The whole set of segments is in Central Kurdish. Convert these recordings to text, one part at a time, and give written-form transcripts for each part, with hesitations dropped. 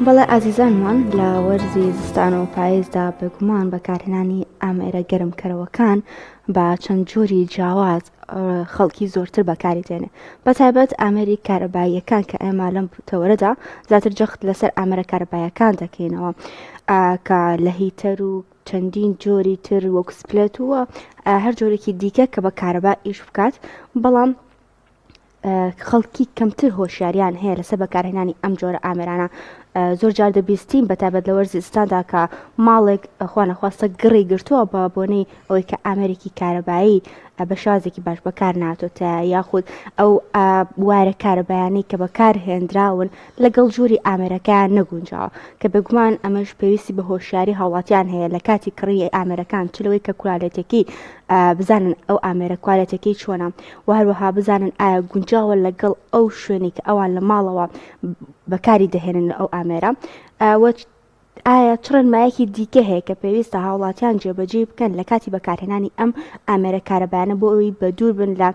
بەڵێ ئازیزانمان لە وەرزی زستان و پایزدا بێگومان بەکارهێنانی ئامێرە گەرمکەرەوەکان بە چەند جۆری جیاواز خەڵکی زۆرتر بەکاری دێنێ بە تایبەت ئامێری کارەباییەکان کە ئێمە لەم تەوەرەدا زیاتر جەخت لەسەر ئامێرە کارەبایەکان دەکەینەوە کە لە heater و چەندین جۆری تر وەک split وە هەر جۆرێکی دیکە کە بە کارەبا ئیش بکات بەڵام خەڵکی کەمتر هۆشیاریان هەیە لەسەر بەکارهێنانی ئەم جۆرە ئامێرانە زۆر جار دەبیستین بە تایبەت لە وەرزی زستاندا کە ماڵێک خوانەخواستە گڕی گرتووە بە بۆنەی ئەوەی کە ئامێرێکی کارەبایی بە شازێکی باش بەکار ناتۆتە یاخود ئەو وایرە کارەبایانەی کە بەکار هێنراون لەگەڵ جۆری ئامێرەکەیان نەگونجاوە کە بێگومان ئەمەش پێویستی بە هۆشیاری هاوڵاتیان هەیە لە کاتی کڕینی ئامێرەکان چ لەوەی کە کوالێتەکەی بزانن ئەو ئامێرە کوالێتەکەی چۆنە و هەروەها بزانن ئایا گونجاوە لەگەڵ ئەو شوێنی کە ئەوان لە ماڵەوە بەکاری دەهێنن ئەو ئامێرە ئایا چ ڕێنمایەکی دیکە هەیە کە پێویستە هاوڵاتیان جێبەجێی بکەن لە کاتی بەکارهێنانی ئەم ئامێرە کارەبایانە بۆ ئەوەی بەدوور بن لە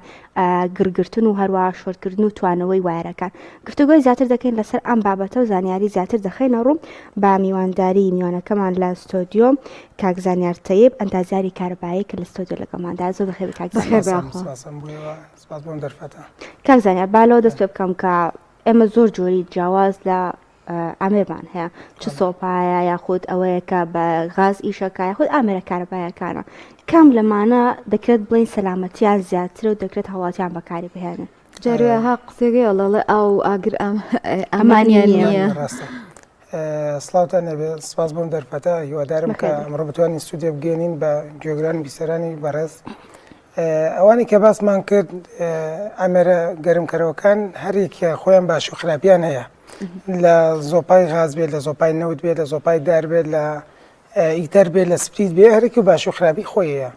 گڕگرتن و هەروەها شۆرتکردن و توانەوەی وایەرەکان؟ گفتوگۆی زیاتر دەکەین لەسەر ئەم بابەتە و زانیاری زیاتر دەخەینە ڕوو بە میوانداری میوانەکەمان لە ستۆدیۆ کاک زانیار تەیب ئەندازیاری کارەبایی کە لە ستۆدیۆ لەگەڵماندا زۆر بەخێر کاک زانیار. سپاس بۆ ئەم دەرفەتە. کاک زانیار با لەوە دەست پێ بکەم کە ئێمە زۆر جۆری جیاواز لە ئامێرمان هەیە چ سۆپایە یاخود ئەوەیە کە بە غاز ئیشەکە یاخود ئامێرە کارەبایەکانە کام لەمانە دەکرێت بڵین سەلامەتیان زیاترە و دەکرێت هاوڵاتیان بەکاری بهێنن جارێ ها قسەگەی ئەڵێ ئاو ئاگر ئەمانیان نییە ڕاستە سڵاوتان نەبێ سپاس بۆم دەرفەتە هیوادارم کە ئەمڕۆ بتوانین سوودێ بگەێنین بە گوێگران بیسەرانی بەڕێز ئەوانی کە باسمان کرد ئامێرە گەرمکەرەوەکان هەرێکیان خۆیان باش و خراپیان هەیە لە زۆپای غاز بێت لە زۆپای نەوت بێت لە زۆپای دار بێت لە heater بێت لە split بێ هەرێکی و باش و خراپی خۆی هەیە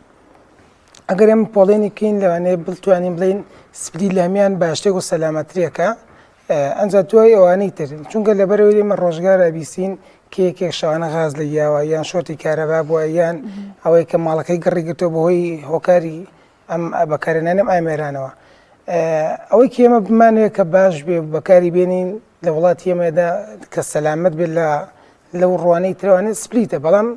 ئەگەر ئەم پۆڵێنی بکەین لەوانەیە بتوانین بڵین split لە هەمان باشتێک و سەلامەترێکە ئەنجا دوای ئەوانەی تر چونکە لەبەرەوەی ئێمە ڕۆژگار ئەبیسین کە یەکێک شەوانە غاز لە یاوە یان شۆرتی کارەبا بووە یان ئەوەی کە ماڵەکەی گڕی گرتووە بەهۆی هۆکاری ئەم بەکارهێنانی ئەم ئامێرانەوە ئەوەی کە ئێمە بمانەوێت کە باش بێ بەکاری بێنین لە وڵاتی ئێمەدا کە سەلامەت بێت لە لەو ڕوانەی ترەوانێ split ە بەڵام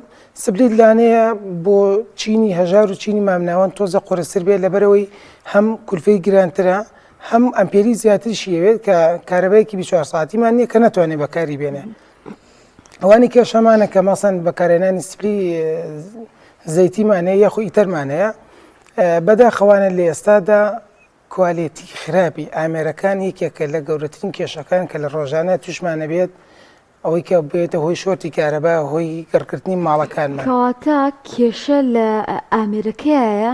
split لانەیە بۆ چینی هەژار و چینی مامناوەند تۆزە قورستر بێت لەبەرەوەی هەم کولفەی گرانترە هەم ئەمپێری زیاتریشی ئەوێت کە کارەبایەکی 24 ساعتیمان نییە کە نەتوانێت بەکاری بێنێ ئەوانی کێشەمانە کە مەسەن بەکارهێنانی split زەیتیمان هەیە یاخو heater مان هەیە بەداخەوانە لە ئێستادا کوالێتی خراپی ئامێرەکان یەکێکە لە گەورەترین کێشەکان کە لە ڕۆژانە توشمانە بێت ئەوەی کە بێتە هۆی شۆرتی کارەبا هۆی گڕکردنی ماڵەکانمان. کەواتە کێشە لە ئامێرەکەیایە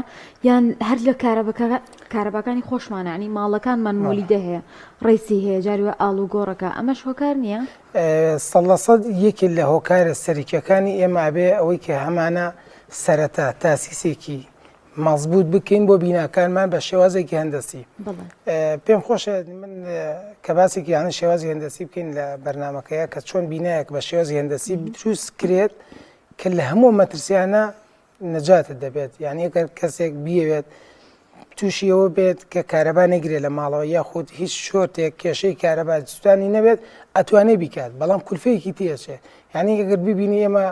یان هەر لە کارەباکانی خۆشمانە یانی ماڵەکانمان مۆلیدە هەیە ڕێسی هەیە جاری وایە ئاڵوگۆڕەکە ئەمەش هۆکار نییە؟ 100% یەکێ لە هۆکارە سەرەکیەکانی ئێمە ئەبێ ئەوەی کە هەمانە سەرەتا تاسیسێکی مەزبوت بکەین بۆ بیناکانمان بە شێوازێکی هەندەسی پێم خۆشە من کە باسێکی یانە شێوازی هەندەسی بکەین لە بەرنمەکەیە کە چۆن بینایەک بە شێوازی هەندەسی دروست کرێت کە لە هەموو مەترسیانە نەجاتت دەبێت یعنی ئەگەر کەسێک بیەوێت تووشی ئەوە بێت کە کارەبا نەگرێت لە ماڵەوە یاخود هیچ شۆرتێک کێشەی کارەبا سووتانی نەبێت ئەتوانێ بیکات بەڵام کولفەیەکی تێچێت یعنی ئەگەر ببینی ئێمە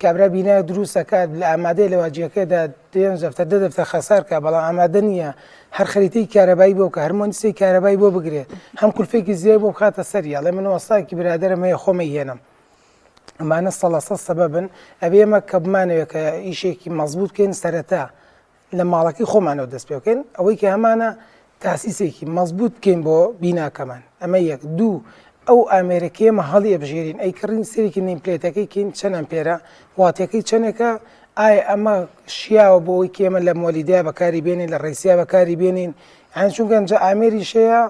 کابرا بینایەک دروست ئەکات لە ئامادەیە لە واجهەکەدا پێنج دەفتەر دە دەفتەر خەسار کا بەڵام ئامادە نییە هەر خەریتەی کارەبایی بۆ بکە هەر مهندسێکی کارەبای بۆ بگرێت هەم کولفێکی زیای بۆ بخاتە سەری ئەڵێ من وەستایەکی برادەرم هەیە خۆم ئەیهێنم ئەمانە سەڵەسە سەبەبن ئەبێ ئێمە کە بمانەوێت کە ئیشێکی مەزبوط بکەین سەرەتا لە ماڵەکەی خۆمانەوە دەست پێ بکەین ئەوەی کە هەمانە تاسیسێکی مەزبوط بکەین بۆ بیناکەمان ئەمە یەک دوو ئەو ئامێرە کە ئێمە هەڵی ئەبژێرین ئەی کڕین سێرێکی nameplate ەکەی کەین چەند ئەمپێرە واتەکەی چەندێکە ئایا ئەمە شیاوە بۆ ئەوەی کە ئێمە لە مۆلیدیا بەکاری بێنین لە ڕیسیا بەکاری بێنین یان چونکە ئەنجا ئامێریش هەیە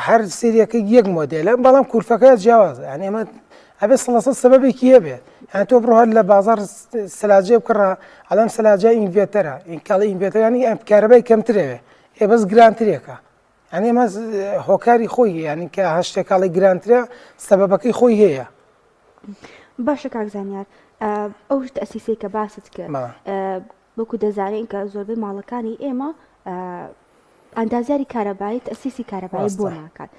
هەر سریەکە یەک مۆدێلە بەڵام کورفەکە جیاوازە یعنی ئەمە ئەبێ سڵەسە سەبەبێکی هەبێت یان تۆ بڕۆ هەر لە بازار سلاجێ بکڕە ئەڵەم سلاجە inverter ە ئینکاڵی inverter ینی ئەم کارەبای کەمترەوێ ئێ بەس گرانترێکە یعنی ئەمە هۆکاری خۆی یعنی کە هەشتێکاڵی گرانترە سەبەبەکەی خۆی هەیە باشە کاک زانیار ئەو تەسیسەی کە باست کرد وەکو دەزانین کە زۆربەی ماڵەکانی ئێمە ئەندازیاری کارەبایی تەسیسی کارەبایی بۆ ناکات.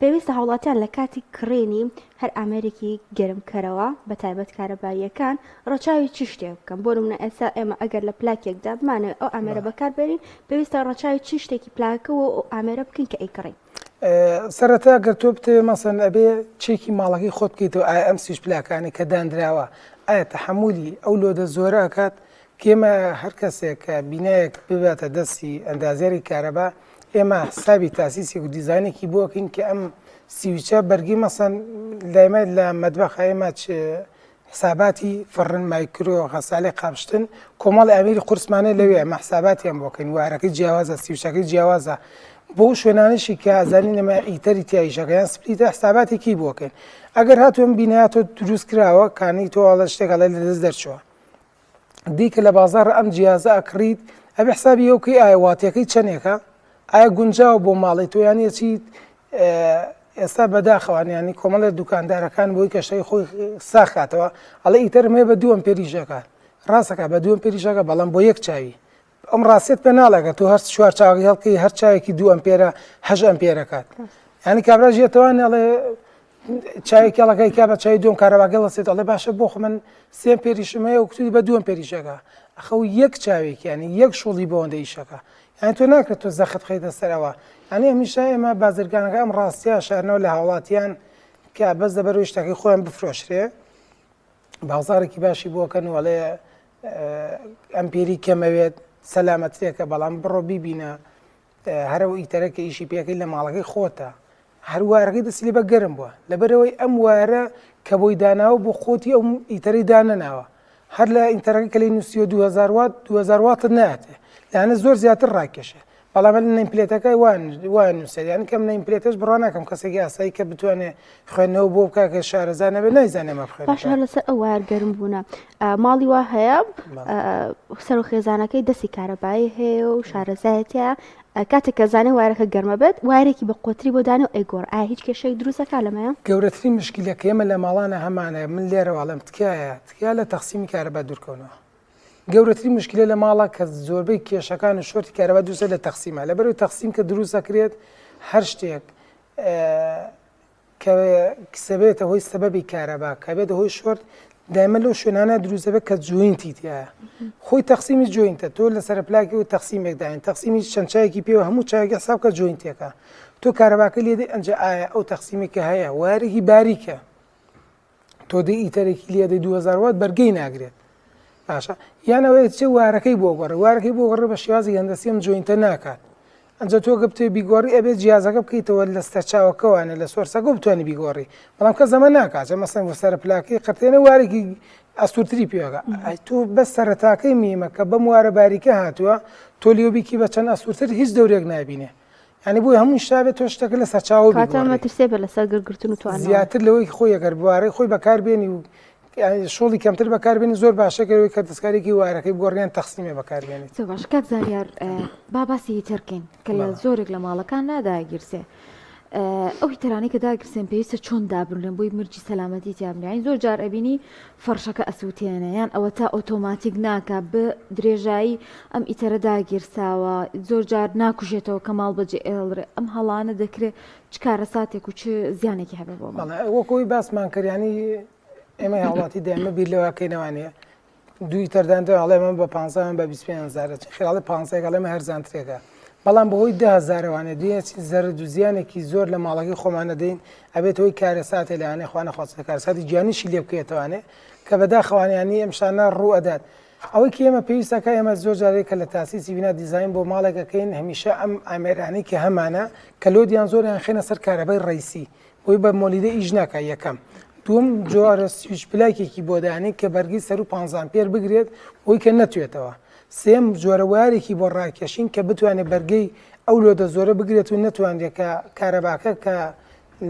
پێویستە هاوڵاتیان لە کاتی کڕینی هەر ئامێرێکی گەرمکەرەوە بە تایبەت کارەباییەکان ڕەچاوی چ شتێک بکەن بۆ نمونە ئێستا ئێمە ئەگەر لە پلاکێکدا بمانەوێت ئەو ئامێرە بەکار بێنین پێویستە ڕەچاوی چ شتێکی پلاکە و ئەو ئامێرە بکەین کە ئەیکڕین. سەرەتا گەر تۆ بتەوێ مەسەن ئەبێ چێکی ماڵەکەی خۆت بکەیتەوە ئایا ئەم سویچ پلاکانەی کە دانراوە ئایا تەحەمولی ئەو load ە زۆرە ئەکات کێمە هەر کەسێک کە بینایەک بباتە دەستی ئەندازیاری کارەبا ئێمە حسابی تاسیسێک و دیزانێکی بۆ ئەکەین کە ئەم سویچە بەرگی مەسەن لایمە لە مەدبەخە ئێمە حساباتی فرن مایکرۆ غەسالەی قاپشتن کۆمەڵی ئامێری قورسمانە لەوێ ئەمە حساباتیان بۆ کەین وارەکەی جیاوازە سیوچەکەی جیاوازە بۆ شوێنانشی کە ئازانی نەمە heater ی تایشەکە یان split ە حساباتێکی بۆکەین ئەگەر هاتوم بینایە تۆ دروست کراوە کانی تۆ ئەڵە شتێک ئەڵێ لە دەست دەرچووە دیکە لە بازاڕ ئەم جیازە ئەکڕیت ئەبێ حسابی ئەو کەی ئایا واتەکەی چەندێکە ئایا گونجاوە بۆ ماڵی تۆ یان چی ئێستا بەداخەوان ینی کۆمەڵێ دوکاندارەکان بۆی کەشتەی خۆی ساخاتەوە ئەڵێ heater م هەیە بە دووەم پێریژەکە ڕاستەکە بە دووەم پێریژەکە بەڵام بۆ یەک چاوی ئەم ڕاستێت پێ ناڵێگە تۆ هەر چوار چاوی هەڵکەی هەر چاوێکی دوو ئەمپێرە هەش ئەمپێرەکات ینی کابرا ژێتەوە ئەڵێ چاوی کێڵەکەی کا بە چای دوم کارەباکە ڵەسێت ئەڵێ باشە بۆ خۆ من سێم پێریشم هەیە و کتوی بە دووەم پێریشەکە ئەخە و یەک چاوێکیانی یەک شوڵی بۆندە ئیشەکە یانی تۆ ناکرێت تۆ زەخت بخەیتە سەرەوە یانی هەمیشە ئێمە بازرگانەکە ئەم ڕاستیە شارنەوە لە هاوڵاتیان کە بەس لەبەرەوەی شتەکەی خۆیان بفرۆشرێ بازارێکی باشی بۆکەن وەڵێ ئەم پێری کەمەوێت سەلامەترێکە بەڵام بڕۆ بیبینە هەرەوە ئیتەرە کە ئیشی پێەکەی لە ماڵەکەی خۆتە هەر وارەکەی دەستی لێ بە گەرم بووە لەبەرئەوەی ئەم وارە کە بۆی داناوە بۆ خۆتی ئەو heater ەی دانەناوە هەر لە heater ەکە کە لێی نووسیوە 2000 وات 2000 واتت ناتێ لەانە زۆر زیاتر ڕاکێشێ بەڵام لە nameplate ەکە وا نووسێت یان کەم nameplate ەش بڕوا ناکەم کەسێکی ئاسایی کە بتوانێ خوێندنەوە بۆ بکە کە شارەزا نەبێت نایزانێ مە بخوێنێت باش هەر لەسەر ئەو wire گەرم بوونە ماڵی وا هەیە سەر و خێزانەکەی دەستی کارەبایی هەیە و شارەزایەتە کاتێک کە زانێ wire ەکە گەرمە بێت wire ێکی بە قۆتری بۆ دانێ و ئەیگۆڕ ئایا هیچ کێشەیەک دروست ئەکا لەمەیا؟ گەورەترین مشکیلە کە ئێمە لە ماڵانا هەمانە من لێرەوە ئەڵێم تکایە تکایە لە تەقسیمی کارەبا دوورکەونەوە گەورەترین مشکلە لە ماڵە کە زۆربەی کێشەکان و شۆرتی کارەبا دروستە لە تەقسیمە لەبەرەوەی تەقسیم کە دروست ئەکرێت هەر شتێک کە سەبێتە هۆی سەبەبی کارەبا کە بێتە هۆی شۆرت دایمە لەو شوێنانە دروست دەبێت کە joint ی تایە خۆی تەقسیمی joint ە تۆ لەسەر پلاکی و تەقسیمێک داین تەقسیمی چەند چایەکی پێوە هەموو چایەکی حساب کە joint ێکە تۆ کارەباکە لێ دێ ئەنجا ئایا ئەو تەقسیمی کە هەیە wire ێکی باریکە تۆ دێ heater ێکی لێ دێ 2000 وات بەرگەی ناگرێت باشە یان ئەوەیە چ wire ەکەی بۆ گۆڕێ wire ەکەی بۆ گۆڕێ بە شێوازی هەندەسی ئەم joint ە ناکات ئەنجا تۆ گە بتەوێ بیگۆڕی ئەبێت جیازەکە بکەیتەوە لە سەرچاوەکەوانە لە source ەکە بتوانانی بیگۆڕی بەڵام کە زەمە ناکات جا مەسەن بۆ سەر پلاکەی قرتێنە wire ێکی ئەستورتری پێوەکە ئەی تۆ بەس سەرەتاکەی میمە کە بەم wire ە باریکە هاتووە تۆ لیۆ بیکی بە چەند ئەستورتر هیچ دەورێک نابینێ یعنی بۆی هەموو شتابێت تۆ شتەکە لە سەرچاوە کاتە مەترسێ بە لەسەر گرگرتن و توانەوە زیاتر لەوەی خۆی ئەگەر بوارەی خۆی بەکاربێنی و شۆڵی کەمتر بەکاربێنی زۆر باشە کەەوەی کە دەستکارێکی wire ەکەی بگۆڕیان تەقسیمێ بەکاربێنیت زۆر باش کاک زانیار با باسی heater کەین کە لە زۆرێک لە ماڵەکان ناداگیرسێ ئەو heater انەی کە داگرسێن پێویستە چۆن دابنرێن بۆی مرجی سەلامەتی تیابنین زۆر جار ئەبینی فەرشەکە ئەسووتێنێ یان ئەوە تا ئۆتۆماتیک ناکە بە درێژایی ئەم heater ە داگیرساوە زۆر جار ناکوژێتەوە کە ماڵ بەجێ ئێڵرێ ئەم هەڵانە دەکرێت چ کارەساتێک و چ زیانێکی هەبێ بۆ ماڵ وەکۆی باسمان کردیانی ئێمە هاوڵاتی دایمە بیر لەوە کەینەوانەیە دووی تەردان دەڵێ من بە 15 بە 25 هزارە خیاڵی 15 ئەڵێ هەرزانترێکە بەڵام بەهۆی ده هزارەوانێ دوێنێ زەرد و زیانێکی زۆر لە ماڵەکەی خۆمان دەدەین ئەبێت هۆی کارەساتێ لەوانەیە خوا نەخواستە کارەساتی گیانیشی لێ بکەوێتەوانێ کە بەداخەوانیانی ئەم شتانە ڕوو ئەدات ئەوەی کە ئێمە پێویستەکە ئێمە زۆر جارێک کە لە تاسیسی بینا دیزاین بۆ ماڵێک ئەکەین هەمیشە ئەم ئامێرانەی کە هەمانە کە load یان زۆریان خێنە سەر کارەبای ڕئیسی بۆی بە مۆلیدە ئیش ناکە یەکەم دووەم جۆرە سویچ پلاکێکی بۆ دانێ کە بەرگی سەر و 15 ئەمپێر بگرێت بۆی کە نەتوێتەوە سێم جۆرە wire ێکی بۆ ڕاکێشین کە بتوانێت بەرگەی ئەو load ە زۆرە بگرێت و نەتوانرێت کە کارەباکە کە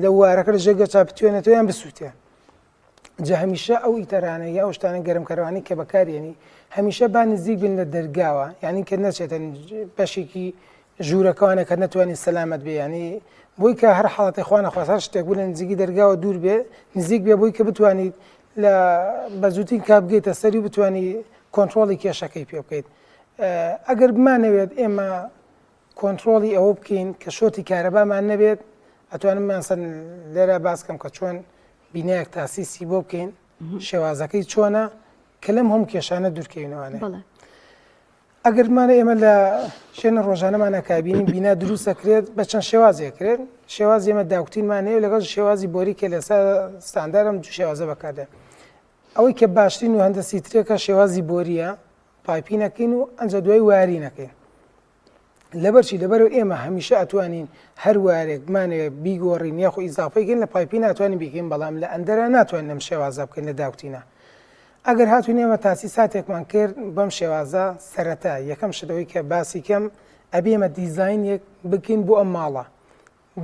لە wire ەکە لە ژێر گەچا بتوێنێتەوە یان بسووتێ جا هەمیشە ئەو heater انە یا ئەو شتانە گەرمکەرەوانی کە بەکارێنی هەمیشە با نزیک بن لە دەرگاوە یعنی کە نەچێتە بەشێکی ژوورەکەوانە کە نەتوانانی سەلامت بێ ینی بۆی کە هەر حاڵەتی خوانە خواست هەر شتێک بوو لە نزیکی دەرگاوە دوور بێ نزیک بێ بۆی کە بتوانیت لە بە زووترین کات بگەیتە سەری و بتوانی کۆنترۆڵی کێشەکەی پێ بکەیت ئەگەر بمانەوێت ئێمە کۆنترۆڵی ئەوە بکەین کە شۆرتی کارەبامان نەبێت. ئەتوانم مەسەن لێرە باس کەم کە چۆن بینایەک تاسیسی بۆ بکەین شێوازەکەی چۆنە کە لەم هەم کێشانە دوورکەوینەوانێ ئەگەرمانە ئێمە لە شوێنە ڕۆژانەمانە کابینی بینا دروستەکرێت بە چەند شێوازێک کرێت شێوازی ئێمە داکوتینمان هەیە لەگەڵ شێوازی بۆری کە لەسەر ستاندارم دوو شێوازە بەکاردێ ئەوەی کە باشترین و هەندەسی ترێکە شێوازی بۆریە pipe ی نەکەین و ئەنجا دوای واری نەکەین لەبەرچی لەبەرو ئێمە هەمیشە ئەتوانین هەر wire ێک بمانەوێت بیگۆڕین یاخۆ ئیزافەی کەین لە pipe ی ناتوانین بیکەین بەڵام لە ئەندەرا ناتوانین ئەم شێوازە بکەین لە داکوتینە ئەگەر هاتوین ئێمە تاسیساتێکمان کرد بەم شێوازە سەرەتا یەکەم شتەوەی کە باسی کەم ئەبێ ئێمە دیزاینێک بکەین بۆ ئەم ماڵە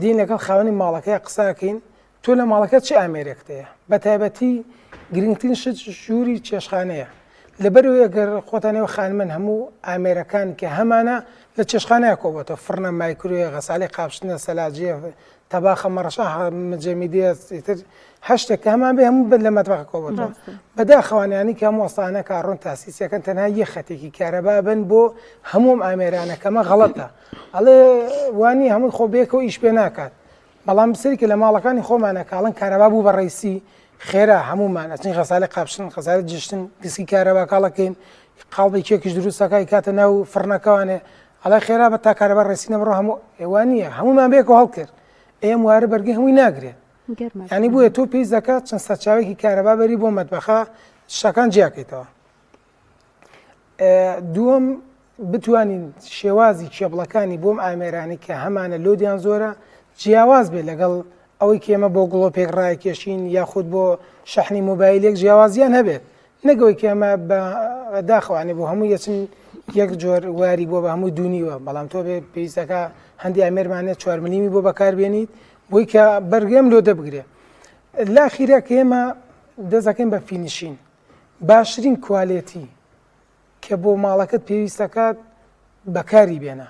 دین لەگەڵ خاوەنی ماڵەکەی قساکەین تۆ لە ماڵەکە چ ئامێرێکت هەیە بە تایبەتی گرنگترین شت ژووری چێشخانەیە لەبەرەوەی ئەگەر خۆتان ئێوە خانمن هەموو ئامێرەکان کە هەمانە لە چێشخانەیە کۆبەتەوە فڕنە مایکرۆیە غەسالی قاپشتنە سەلاجیە تەباخە مەڕەشە مجەمیدیە ئیتر هەر شتێک کە هەمان بێ هەموو لە مەتبەخە کۆبەتەوە بەداخەوانیانی کە هەموو وەستانە کاڕۆن تاسیسەکەن تەنها یەک خەتێکی کارەبا بن بۆ هەموو ئامێرانە کەمە غەڵەتە ئەڵێ وانی هەمووی خۆ بێکەوە ئیش پێ ناکات بەڵام سەیرکە لە ماڵەکانی خۆمانە کاڵن کارەبا بوو بە ڕیسی خێرا هەمومان ئەچین غەسالە قاپشتن خەسارە جشتن گسکی کارەبا کاڵەکەین قاڵبی کێکیش دروستەکەی کاتە ناو فڕنەکەوانێ ئەڵێ خێرا بە تا کارەبا ڕێسی نەبڕۆ هەموو ئێوان نییە هەمومان بێکەوە هەڵکرد ئێم وارە بەرگی هەمووی ناگرێت ینی بۆیە تۆ پێی دەکات چەند سەرچاوێکی کارەبا بەری بۆ مەتبەخە شتەکان جیاکەیتەوە دووەم بتوانین شێوازی cable ەکانی بۆم ئامێرانی کە هەمانە load یان زۆرە جیاواز بێت لەگەڵ ئەوەی کێمە بۆ گڵۆپێک ڕایکێشین یاخود بۆ شەحنی مۆبایلێک جیاوازیان هەبێت نەگەوەی کێمە بەداخوانێ بۆ هەموو یەچن یەک جۆر واری بۆ بە هەموو دونیوە بەڵام تۆ بێ پێویستەکە هەندی ئامێرمانە چوار ملیمی بۆ بەکاربێنیت بۆی کە بەرگەم load ە بگرێ لاخیرە کە ئێمە دەزەکەین بە finishing باشترین quality کە بۆ ماڵەکەت پێویستەکات بەکاری بێنە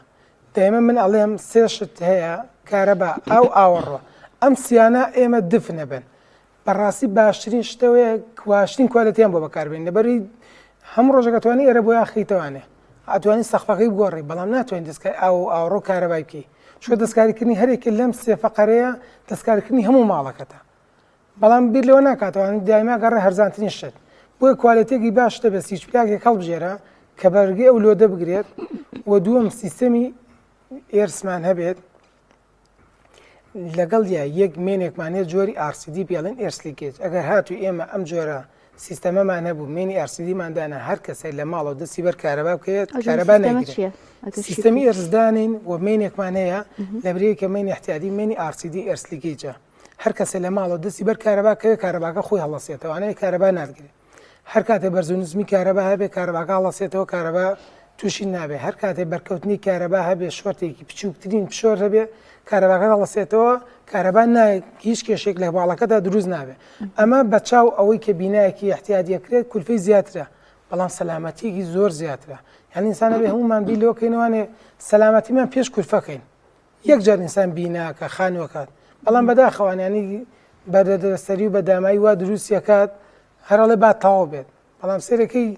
دایمە من ئەڵێم سێ شت هەیە کارەبا ئاو ئاوەڕۆ ئەم سیانە ئێمە دف نەبن بەڕاستی باشترین شتەوەیە باشترین quality یان بۆ بەکاربێن لەبەری هەم ڕۆژەکە توانی ئێرە بۆ یاخیتەوانێ ئەتوانی سەقفەکەی بگۆڕی بەڵام ناتوانین دەستکاری ئاو و ئاوەڕۆ کارەبای بکەی چۆ دەستکاریکردنی هەرێکی لەم سێ فەقەرەیە دەستکاریکردنی هەموو ماڵەکەتە بەڵام بیر لەوە ناکاتەوە دایما گەڕێ هەرزانترین شت بۆیە quality ێکی باش دەبێت سویچ plug ێک هەڵبژێرە کە بەرگەی ئەو load ە بگرێت و دووەم سیستەمی earth مان هەبێت لەگەڵ یا یەک main ێکمان هەیە جۆری RCD پێڵێن earth leakage ئەگەر هاتوو ئێمە ئەم جۆرە سیستەمەمان هەبوو main ی RCD مان دانا هەر کەسێک لە ماڵەوە دەستی بەر کارەبا بکەوێت کارەبا ناگرێت سیستەمی earth دانین و main ێکمان هەیە لە برێی کە main ی احتیادی main ی RCD earth leakage ە هەر کەسێ لە ماڵەوە دەستی بەر کارەبا کەوێ کارەباکە خۆی هەڵەسێتەوە ئەنێ کارەبا ناتگرێ هەر کاتێ بەرز و نزمی کارەبا هەبێ کارەباکە هەڵەسێتەوە کارەبا تووشی نابێ هەر کاتێ بەرکەوتنی کارەبا هەبێ short ێکی بچووکترین short هەبێ کارەباکە هەڵەسێتەوە کارەبا نا هیچ کێشێک لە باڵەکەدا دروست نابێ ئەمە بە چاو ئەوەی کە بینایەکی احتیادیەکرێت کولفەی زیاترە بەڵام سەلامەتیەکی زۆر زیاترە یعنی ئینسانە بێ هەمومان بیر لەوەکەینەوانێ سەلامەتیمان پێش کولفەکەین یەک جار ئینسان بیناکە خانوەکات بەڵام بەداخەوان ینی بەردەدەسەری و بە دامایی وا دروستیەکات هەرڵێ با تەواو بێت بەڵام سەرەکەی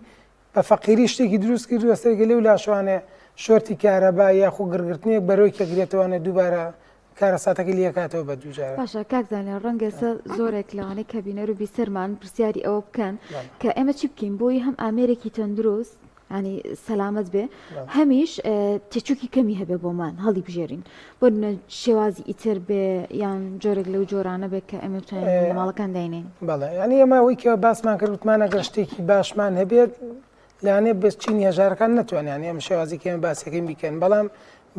بە فەقیری شتێکی دروست کردووە سەرگە لەو لاشوانێ short ی کارەبا یاخۆ گرگرتنێک بەرەوەی کە گرێتەوانە دووبارە کارەساتەکە لەکاتەوە بە دووجارە باشە کاک زانیار ڕەنگە ئێستا زۆرێک لەوانەی کە بینەر و بیسەرمان پرسیاری ئەوە بکەن کە ئێمە چی بکەین بۆی هەم ئامێرێکی تەندروست ینی سەلامەت بێ هەمیش تێچووکی کەمی هەبێ بۆمان هەڵی بژێرین بۆ شێوازی ئیتر بێ یان جۆرێک لەو جۆرانە بێت کە ئێمە لە ماڵەکان داینین بەڵێ ینی ئێمە ئەوەی کە باسمان کرد وتمان ئەگەر شتێکی باشمان هەبێت لانێ بەس چینی هەژارەکان نتوانیان ئەم شێوازی کێمە باسەکەین بیکەن بەڵام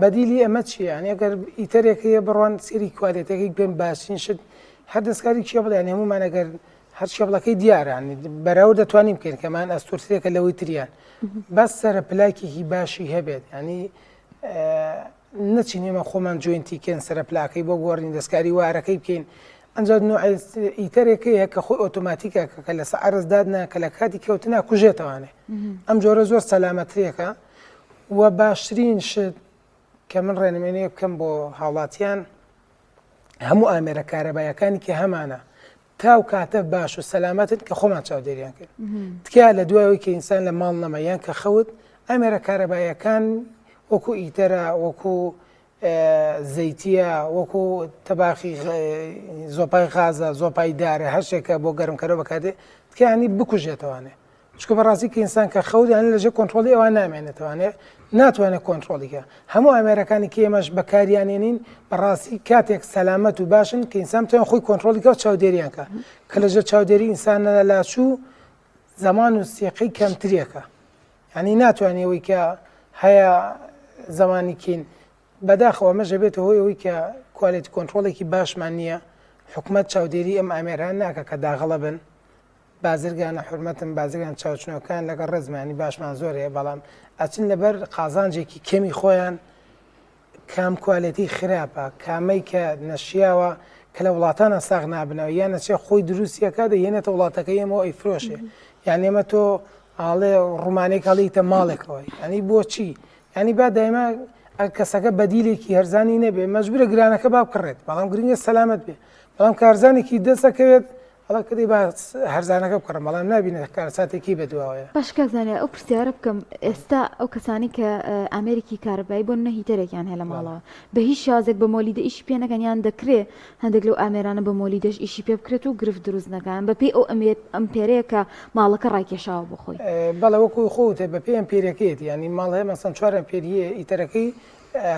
بەدیلی ئەمە چییە یانی ئەگەر heater ێک هەیە بڕۆن سێری quality ەکەی بکەن باشترین شت هەر دەستکاری cable یان هەمومان ئەگەر هەر cable ەکەی دیارە بەراورد دەتوانین بکەین کەمان ئەستورترێکە لەوەی تریان بەس سەرە پلاکێکی باشی هەبێت ینی نەچین ئێمە خۆمان joint ی کەن سەرە پلاکەی بۆ گۆڕین دەستکاری wire ەکەی بکەین ئەنجا heater ێک هەیە کە خۆی ئۆتۆماتیکە کە لەسەر عەرز دادنا کە لە کاتی کەوتنا کوژێتەوانێ ئەم جۆرە زۆر سەلامەترێکە و باشترین شت کە من ڕێنمێنێ بکەم بۆ هاوڵاتیان هەموو ئامێرە کارەبایەکانی کە هەمانە تاو کاتە باش و سەلامەتن کە خۆمان چاودێریان کرد تکایە لە دوایەوەی کە ئینسان لە ماڵ نەما یان کە خەوت ئامێرە کارەبایەکان وەکو heater ە وەکو. زەیتیە وەکو تەباخی زۆپای غازە زۆپای دارە هەر شتێکە بۆ گەرمکەرەوە بەکاردێ تکایانی بکوژێتەوانێ چونکە بەڕاستی کە ئینسان کە خەوت یانی لەژێر کۆنترۆڵی ئەوان نامێنێتەوانێ ناتوانێت کۆنترۆڵی کە هەموو ئامێرەکانی کە ئێمەش بەکاریانێنین بەڕاستی کاتێک سەلامەت و باشن کە ئینسان بتوانێت خۆی کۆنترۆڵی کە و چاودێریان کە کە لەژێر چاودێری ئینسان لاچوو زەمان و سیقەی کەمترێکە یعنی ناتوانێت ئەوەی کە هەیە زمانی کین بەداخەوە ئەمەش دەبێتە هۆی ئەوەی کە quality control ێکی باشمان نییە حکومەت چاودێری ئەم ئامێران ناکە کە داغڵە بن بازرگانە حورمەتم بازرگان چاوچنۆکان لەگەڵ ڕێزمانی باشمان زۆر هەیە بەڵام ئەچن لەبەر قازانجێکی کەمی خۆیان کام quality خراپە کامەی کە نەشیاوە کە لە وڵاتانە ساغ نابنەوە یان نەچێ خۆی دروستیەکە دەهێنێتە وڵاتەکە ئێمەوە ئەیفرۆشێ یان ئێمە تۆ ئاڵێ ڕومانێک هەڵیتە ماڵێکەوە ینی بۆچی ینی با دایما کەسەکە بەدیلێکی هەرزانی نەبێ مەجبورە گرانەکە با بکڕێت بەڵام گرنگە سەلامت بێ بەڵام کارزانێکی دەسەکەوێت ئەڵێ کردی با هەرزانەکە بکڕم بەڵام نابینێت کارەساتێکی بەدواوەیە. باش کاک زانیار ئەو پرسیارە بکەم ئێستا ئەو کەسانی کە ئامێرێکی کارەبایی بۆ نمونە heater ێکیان هەیە لە ماڵەوە بە هیچ شێوازێک بە مۆلیدە ئیشی پێ نەکەن یان دەکرێ هەندێک لەو ئامێرانە بە مۆلیدەش ئیشی پێ بکرێت و گرفت دروست نەکەن بە پێی ئەو ئەمپێرەیە کە ماڵەکە ڕایکێشاوە بۆ خۆی. بەڵێ وەکو خۆ وتت بە پێی ئەمپێرەکەیەتی یانی ماڵ هەیە مەسەن چوار ئەمپێریە heater ەکەی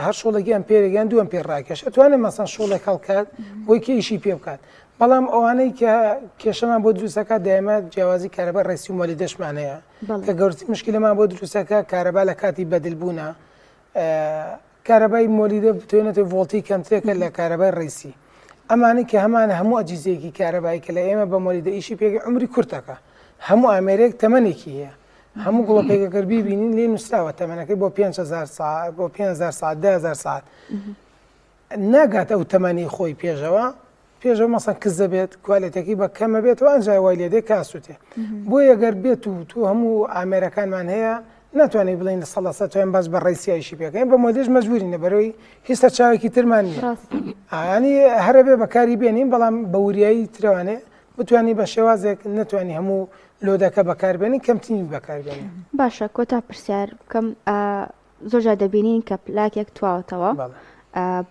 هەر شۆڵێکی ئەمپێرێک یان دوو ئەمپێر ڕاکێش ئەتوانێت مەسەن شۆڵێک هەڵکات بۆی کە ئیشی پێ بکات بەڵام ئەوانەی کە کێشەمان بۆ دروستەکە دایمە جیاوازی کارەبا ڕێسی و مۆلیدەشمان هەیە کە گەورترین مشکلەمان بۆ دروستەکە کارەبا لە کاتی بەدلبوونە کارەبای مۆلیدە بتوێنێت ڤۆڵتی کەمترێکە لە کارەبای ڕیسی ئەمانەی کە هەمان هەموو ئەجیزەیەکی کارەبایی کە لە ئێمە بە مۆلیدە ئیشی پێگە عمری کورتەکە هەموو ئامێرێک تەمەنێکی هەیە هەموو گوڵەپێکە گەر بیبینین لێ نووسراوە تەمەنەکەی بۆ 5هزار ساعت بۆ 5هزار ساعت دههزار ساعت ناگات ئەو تەمەنی خۆی پێشەوە پێشەوە مەسەن کز دەبێت کوالێتەکەی بە کەمە بێتەوە ئەنجای وای لێدێ کاسوتێ بۆیە گەر بێت و تو هەموو ئامێرەکانمان هەیە ناتوانین بڵین لە سەڵە سە توێن بەس بە ڕێسیایشی پێکەین بە مۆدێش مەجبورین لە بەرەوەی هیچ سەرچاوێکی ترمان نییە ئانی هەرەبێ بەکاری بێنین بەڵام بە وریایی ترەوانێ بتوانی بە شێوازێک نتوانانی هەموو لۆدەکە بەکاربێنی کەمترین بەکاربێنی باشە کۆتا پرسیار بکەم زۆرجار دەبینین کە پلاکێک تواوەتەوە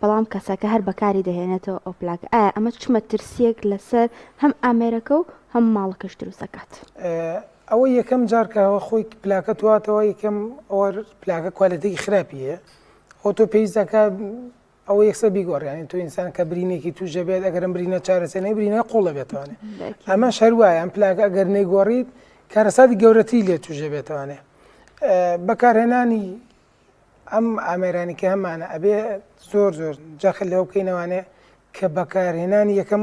بەڵام کەسەکە هەر بەکاری دەهێنێتەوە ئەو پلاک ئایا ئەمە چ مەترسیەک لەسەر هەم ئامێرەکە و هەم ماڵەکەش دروست دەکات؟ ئەوە یەکەم جار کە خۆی پلاکە تواتەوە یەکەم ئەوە پلاکە quality ی خراپی هەیە خۆ تۆ پێویست دەکات ئەوە یەکسەر بیگۆڕ یانی تۆ ئینسان کە برینێکی توش دەبێت ئەگەر ئەم برینە چارەسەر نەی برینە قوڵ دەبێتوانێ ئەمەش هەر وایە ئەم پلاکە ئەگەر نەیگۆڕیت کارەساتی گەورەتری لێ توش دەبێتوانێ بەکارهێنانی ئەم ئامێرانی کە هەمانە ئەبێ زۆر زۆر جەخت لەوە بکەینەوانێ کە بەکارهێنانی یەکەم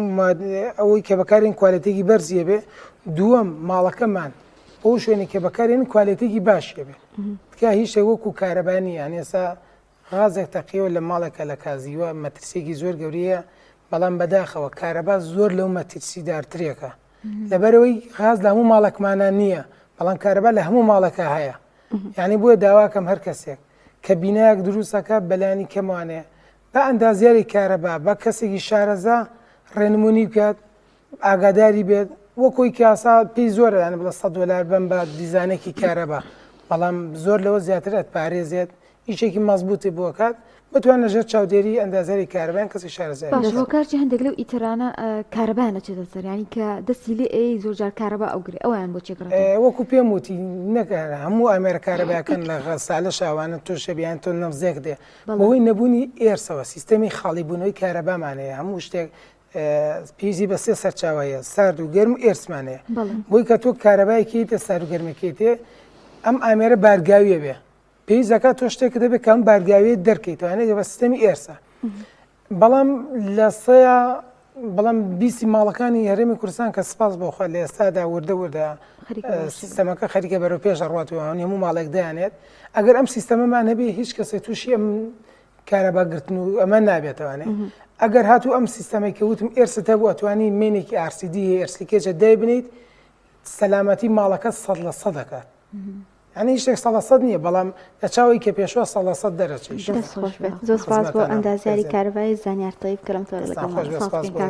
ئەوەی کە بەکارین quality ێکی بەرزیە بێ دووەم ماڵەکەمان ئەو شوێنی کە بەکارێن quality ێکی باشیە بێ تکا هیچ شتێک وەکو کارەبانی یان ئێستا غازێک تەقیەوە لە ماڵێکە لە کازیوە مەترسیەکی زۆر گەورەیە بەڵام بەداخەوە کارەبا زۆر لەو مەترسیدارترێکە لەبەرەوەی غاز لە هەموو ماڵێکمانە نییە بەڵام کارەبا لە هەموو ماڵەکە هەیە یعنی بۆیە داواکەم هەر کەسێک کە بینایەک دروستەکە بەلانی کەموانێ بە ئەندازیاری کارەبا بە کەسێکی شارەزا ڕێنمونی بکات ئاگاداری بێت وەکۆی کاسا پێی زۆرە یان بڵێ 100 دلار بەم بە دیزانێکی کارەبا بەڵام زۆر لەوە زیاتر ئەتپارێزێت ئیشێکی مەزبووتی بۆ کات بتوانە ژێر چاودێری ئەندازیاری کارەبایان کەسی شارەزای باش هۆکار چی هەندێک لەو heater انە کارەبایان ئەچێتە سەر یانی کە دەستی لێ ئەی زۆر جار کارەبا ئەوگرێ ئەویان بۆ چێک وەکو پێم وتی نەکە هەموو ئامێرە کارەباکەن لە غەسالە شاوانە تووشە بیان تۆ نەفزێک دێ بەهۆی نەبوونی ئێرسەوە سیستەمی خاڵی بوونەوەی کارەبامان هەیە هەموو شتێک پێویستی بە سێ سەرچاوە هەیە سارد و گەرم و ئێرسمان هەیە بۆی کە تۆ کارەبایەکی تێ سارد و گەرمەکەی تێ ئەم ئامێرە بارگاویە بێ پێویست دەکات تۆ شتێکت هەبێت کە ئەم بارگاویە دەرکەیتوانێت بە سیستەمی ئێرسە بەڵام لە سەیە بەڵام بیسی ماڵەکانی هەرێمی کوردستان کە سپاس بۆ خوا لە ئێستادا وردە وردە سیستەمەکە خەریکە بەرەو پێش دەڕوات و هەموو ماڵێک دایانێت ئەگەر ئەم سیستەمەمان هەبێ هیچ کەسێک تووشی ئەم کارەبا گرتن و ئەمە نابێتوانێ ئەگەر هاتوو ئەم سیستەمێک کە وتم ئێرست هەبوو ئەتوانی main ێکی RCD هەیە earth leakage ە دایبنیت سەلامەتی ماڵەکە سەد لە سەد دەکات یعنی هیچ شتێک سەد لە سەد نییە بەڵام لە چاوی کە پێشوە سەد لە سەد دەرەچێت دەست خۆش بێت زۆر سپاس بۆ ئەندازیاری کارەبای زانیار تەیب کەرم تۆ لەگەڵمان. خۆش بێت سپاس بۆ.